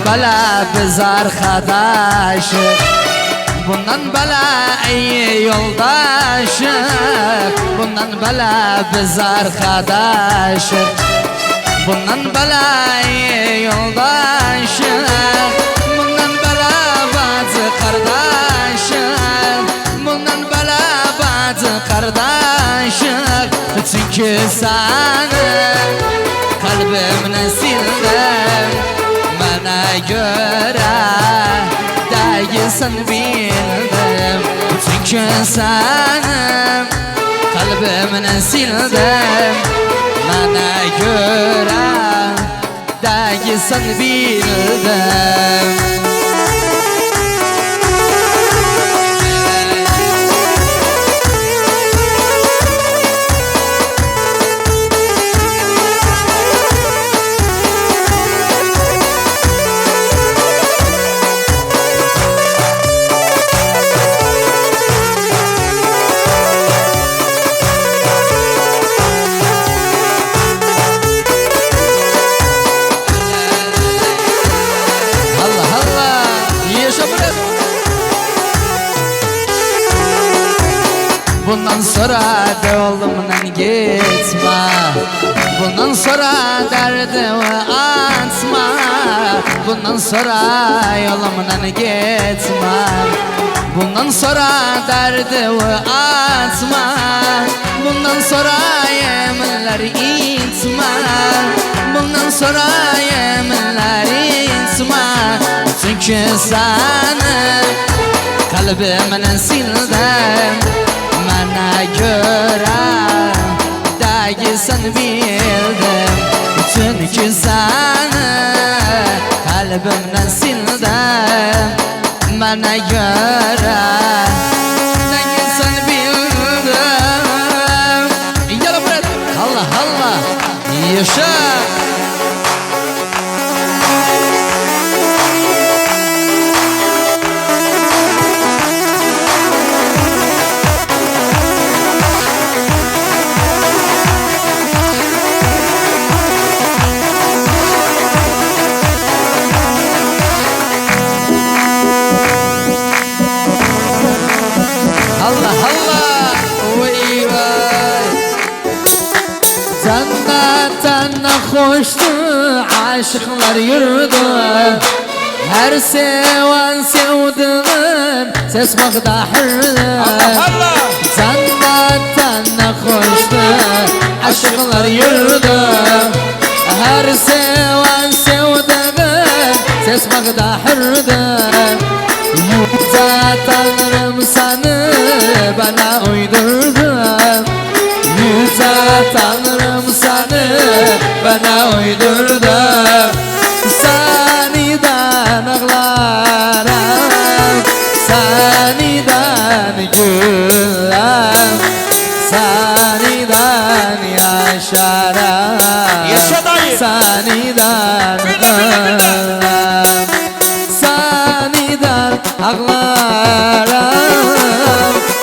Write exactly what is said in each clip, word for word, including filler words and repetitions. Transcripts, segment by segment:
بئله بیز آرخاداشیق، بوندان بئله ایی یولداشیق، بوندان بئله بیز آرخاداشیق، بوندان بئله ایی یولداشیق، بوندان بئله باجی قارداشیق، بوندان بئله باجی قارداشیق. چونکی سنی قلبیمدن سیلدیم، منه گؤره دئییلسن بیلدیم. چونکی سنی قلبیمدن سیلدیم، منه گؤره دئییلسن بیلدیم. الله، الله. یاشا، بورا. بوندان سونرا دا یولومدان گئتمه، بوندان سونرا دردیمی آچما، بوندان سونرا یولومدان گئتمه، بوندان سونرا دردیمی آچما، بوندان سونرا یئمینلر ایچمه، بوندان سونرا یئمینلر ایچمه. چونکی سنی قلبیمدن سیلدیم، منه گؤره دئییلسن بیلدیم. چونکی سنی قلبیمدن سیلدیم، منه گؤره دئییلسن بیلدیم. یالا بورا. الله، الله. یاشا. الله، الله. وای، وای. جنتدن نه خوشدور عاشیقلار یوردو، هر سئون سئودیگین سسماقدا حوردو. الله، الله. جنتدن نه خوشدور عاشیقلار یوردو، هر سئون سئودیگین سسماقدا حوردو. یوجه تانریم سنی بنا اویدوردو، یوجه تانریم سنی بنا اویدوردو. سنیدن آغلارام، سنیدن گوللرم، سنیدن یاشارام، یاشا دایی. سنیدن اؤلرم. سنیدن آغلارام،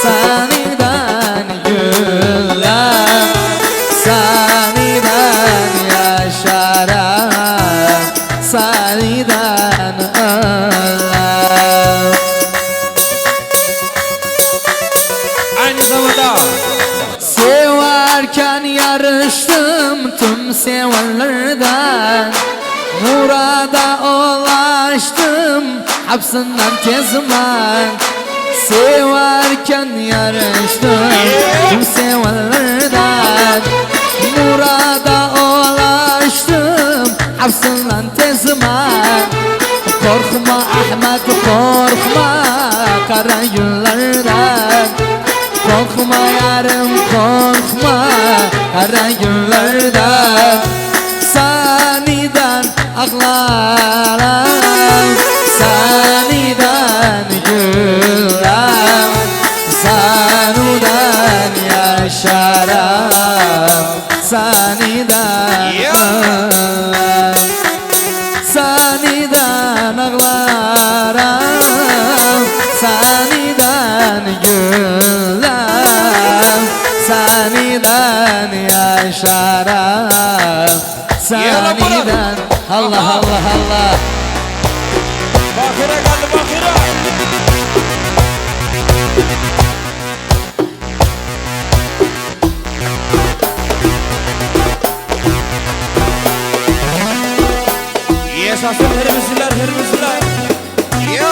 سنیدن گوللرم، سنیدن یاشارام، سنیدن اؤلرم. عینی زاماندا سئورکن یاریشدیم توم سئونلردن، مورادا اولاشدیم هاپسیندان تئز من. سئورکن یاریشدیم توم سئونلردن، مورادا اولاشدیم هاپسیندان تئز من. قورخما احمد، قورخما قارا گونلردن، قورخما یاریم، قورخما قارا گونلردن. سنیدن آغلارام، سنیدن گوللرم، سنیدن یاشارام، سنیدن اؤلرم. سنیدن آغلارام، سنیدن گوللرم، سنیدن یاشارام، یالا بورا. سنیدن. الله، الله، الله. آخیرا قالدی، آخیرا. یاشاسین هرمزلی‌لر، هرمزلی‌لر. یا.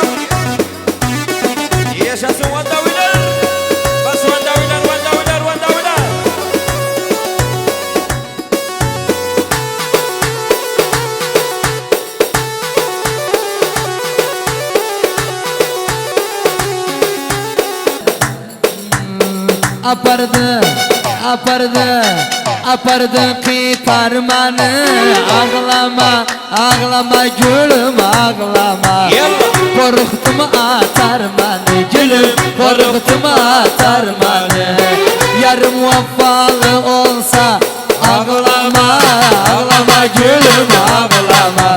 یاشاسین وان داویلار. بس وان داویلار، وان داویلار، وان داویلار. آپاردی، آپاردی، آپاردی قیتار منی. آغلاما، آغلاما گولوم، آغلاما. یاللا. قورخدوم آتار منی گولوم، قورخدوم آتار منی. یاریم وفالی اولسا، آغلاما، آغلاما گولوم، آغلاما.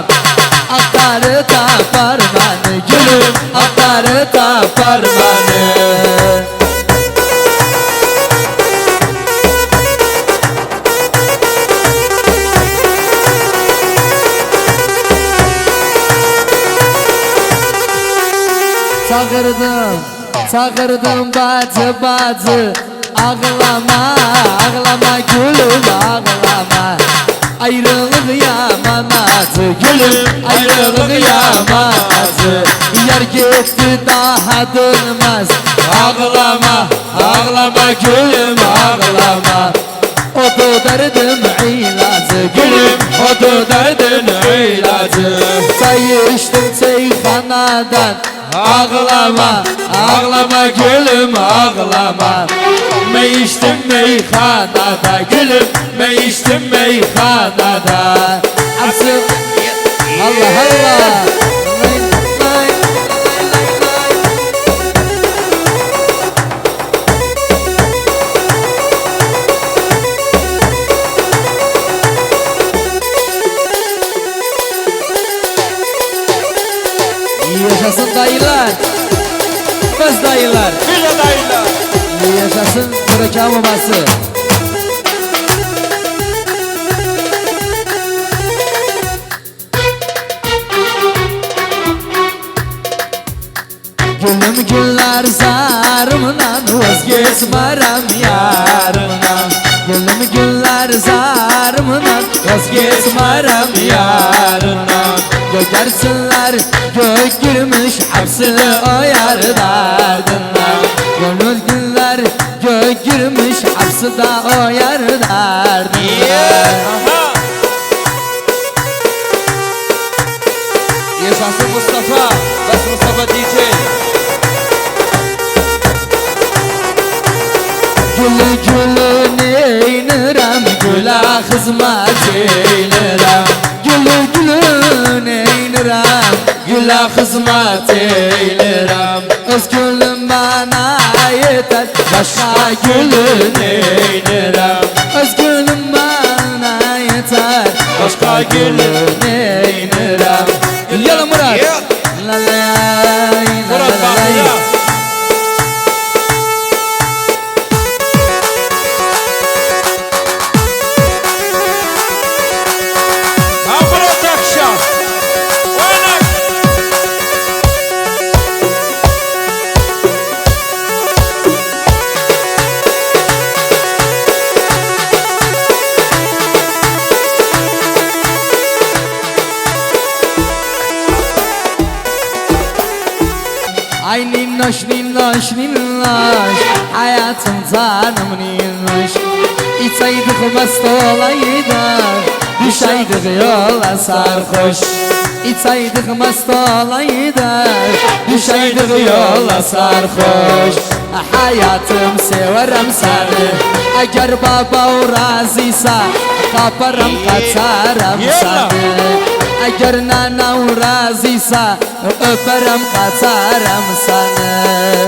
آختاری تاپار منی گولوم، آختاری تاپار منی. چاغیردیم، چاغیردیم باجی، باجی. آغلاما، آغلاما گولوم، آغلاما. آیریلیق یامان آجی گولوم، آیریلیق یامان آجی. یار گئتدی داها دؤنمز. آغلاما، آغلاما گولوم، آغلاما. اودو دردیم علاجی گولوم، اودو دردین علاجی. چای ایچدیم چایخانادان. آغلاما، آغلاما گولوم، آغلاما. می ایچدیم میخانادا گولوم، می ایچدیم میخانادا. آسیل. الله، الله. یاشاسین داییلار. بیز داییلار. بیز ده داییلار. یاشاسین کورکان اوباسی. گولوم گوللر زاریمدان، وازگئچمه‌رم یاریمدان. گولوم گوللر زاریمدان، وازگئچمه‌رم یاریمدان. گؤیلر چیللر، گؤی گیرمیش، هپسی ده او یار دردیندن. گؤیلر چیللر، گؤی گیرمیش، هپسی ده او یار دردیندن. آها. یاشاسین مصطفی، بس مصطفی دی‌جی. گولو گولو نئینیرم، گوله خدمت ائلیرم. گولو گولو نئینیرم، گوله خدمت ائلیرم. اؤز گولوم منه یئتر، باشقا گولو نئینیرم؟ اؤز گولوم منه یئتر، باشقا گولو نئینیرم؟ یالا مراد. یا. لا لا لا لا مراد لا. باقی یا. ها، بورا تاکشا. اوینا. آی نیننوش، نیننوش، نیننوش، حیاتیم، جانیم نیننوش. ایچه‌یدیک، مست اولایدیق، دوشه‌یدیک یولا سرخوش. ایچه‌یدیک، مست اولایدیق، دوشه‌یدیک یولا سرخوش. حیاتیم، سئوه‌رم سنی. اگر بابا راضیسا، تاپارام، قاچارام، یالا، سنی. اگر ننه راضیسا، اؤپرم، قاچارام سنی.